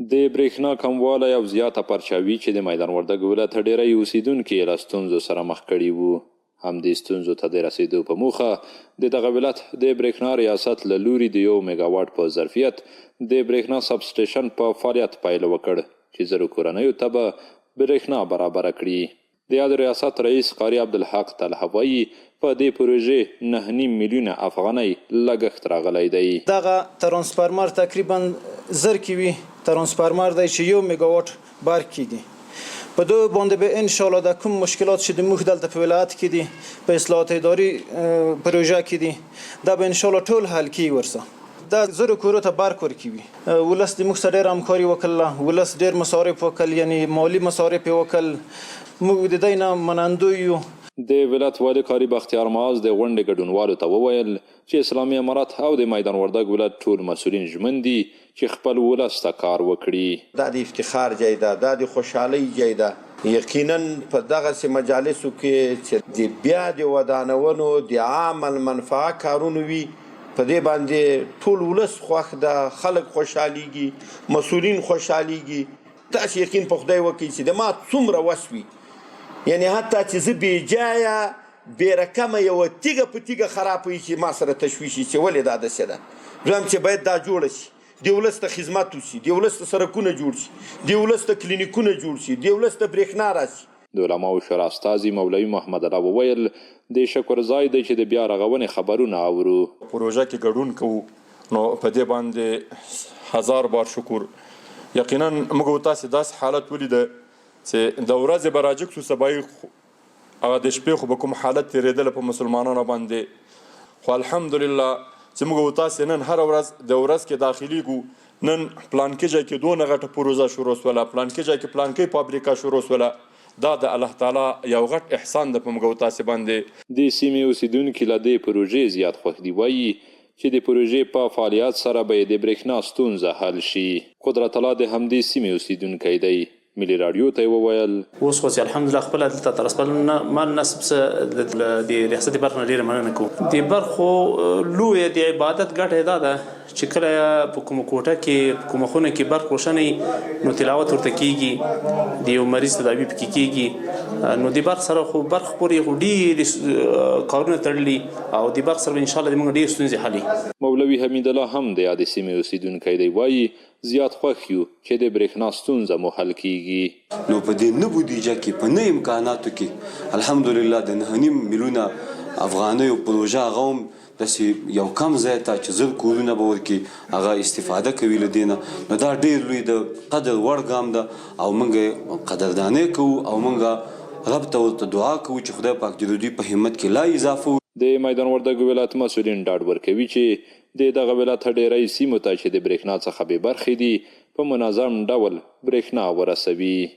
د برېښنا کموالی او زیاته پرچاوي چې د میدان وردګو ولایت ډېری اوسېدونکي یې له ستونزو سره مخ کړي وو، همدې ستونزو ته د رسېدو په موخه د دغه ولایت د برېښنا ریاست له لوري د یو میګاواټ په ظرفیت د برېښنا سب سټېشن په فعالیت پیل وکړ چې زرو کورنیو ته به برېښنا برابره کړي. د یاد ریاست رئیس قاري عبدالحق طلحه وايي، په دې پروژې 9.5 میلیونه افغانۍ لګښت راغلی دی. دغه ترانسفرمر تقریبا 1000 کی وي ترانسفرمر دی چې یو میګاواټ برق کیږي. په دوی باندې به ان شاء الله دا کوم مشکلات چې د موږ دلته په ولایت کې دي، په اصلاحات اداري پروژه کې دي، دا به ان شاء الله ټول حل کیږي ورسره. دا زرو کورو ته برق ورکوي. ولس د موږ سره ډېره همکاري وکړله، ولس ډېر مصارف وکړل، یعنی مالي مصارف یې وکړل، موږ د دی نه منندوی یو. د ولایت والي قاري بختیار معاذ د غونډې ګډونوالو ته وویل چې اسلامي امارت او د میدان وردګ ولایت ټول مسؤلین ژمن دي چې خپل ولس ته کار وکړي. دا د افتخار ځای ده، دا د خوشحالۍ ځای ده، یقینا په دغسې مجالسو کې چې د بیا د ودانونو د عام المنفعه کارونو وي، په دې باندې ټول ولس خوښ ده، خلک خوشحالېږي، مسؤلین خوشحالېږي. تاسې یقین په خدای وکړئ چې د ما څومره وس وي، یعنې حتی چې زه بې جایه بې رقمه یوه تیږه په تیږه خرابه وي چې ما سره تشویش شي چې ولې دا داسې ده، زه وایم چې باید دا جوړه شي، دې ولس ته خدمت وشي، دې ولس ته سرکونه جوړ شي، دې ولس ته کلینیکونه جوړ شي، دې ولس ته برېښنا راشي. د علماوو شورا استازي مولوي محمد الله وویل، د شکر ځای دی چې د بیا رغونې خبرونه اورو. پروژه کې ګډون کوو نو په دې باندې هزار بار شکر. یقینا موږ او تاسې داسې حالت ولیده چې د ورځې به راجګ شو، سبایي هغه د شپې خو به کوم حالت تېرېدله په مسلمانانو باندې، خو الحمدلله چې موږ او تاسې نن هره ورځ د ورځ کې داخلېږو، نن پلانکي ځای کې دونه غټه پروژه شروع شوله، پلانکي ځای کې پلانکۍ فابریکه شروع شوله، دا د الله تعالی یو غټ احسان ده په موږ او تاسې باندې. د سیمې اوسېدونکي له دې پروژې زیات خوښ دي، وايي چې د پروژې په فعالیت سره به یې د برېښنا ستونزه حل شي. قدرت الله د همدې سیمې اوسېدونکی دی، ملي راډیو ته یې وویل. اوس خو چې الحمدلله خپله دلته تر خپل مال نصب څه د ریاست برخې نه ډېره مننه کوو. د برخو لویه د عبادت ګټه یې دا ده چې کله په کومه کوټه کې په کومه خونه کې برق روښانه وي نو تلاوت ورته کېږي، د یو مریض تداوي پکې کېږي. نو د برق سره خو برق پورې خو ډېرې کارونه تړلي او د برق سره به انشاءالله د موږ ډېرې ستونزې حل وي. مولوي حمیدالله هم د یادې سیمې اوسېدونکی دی، وايي زیات خوښ یو چې د برېښنا ستونزه مو حل کېږي. نو په دې نه بودیجه کې په نه امکاناتو کې الحمدلله د 9.5 میلیونه افغانیو پروژه هغه هم داسې یو کم ځای ته چې 1000 کورونه به ورکې هغه استفاده کوي له دې نه، نو دا ډېر لوی د قدر وړ ګام ده او موږ یې قدردانی کوو او موږ رب ته ورته دعا کوو چې خدای پاک دې د دوی په همت کې لا اضافه وکړي. د میدان وردګو ولایت مسؤلین ډاډ ورکوي چې د دغه ولایت ډېری سیمو ته چې د برېښنا څخه بې برخې دي په منظم ډول برېښنا ورسوي.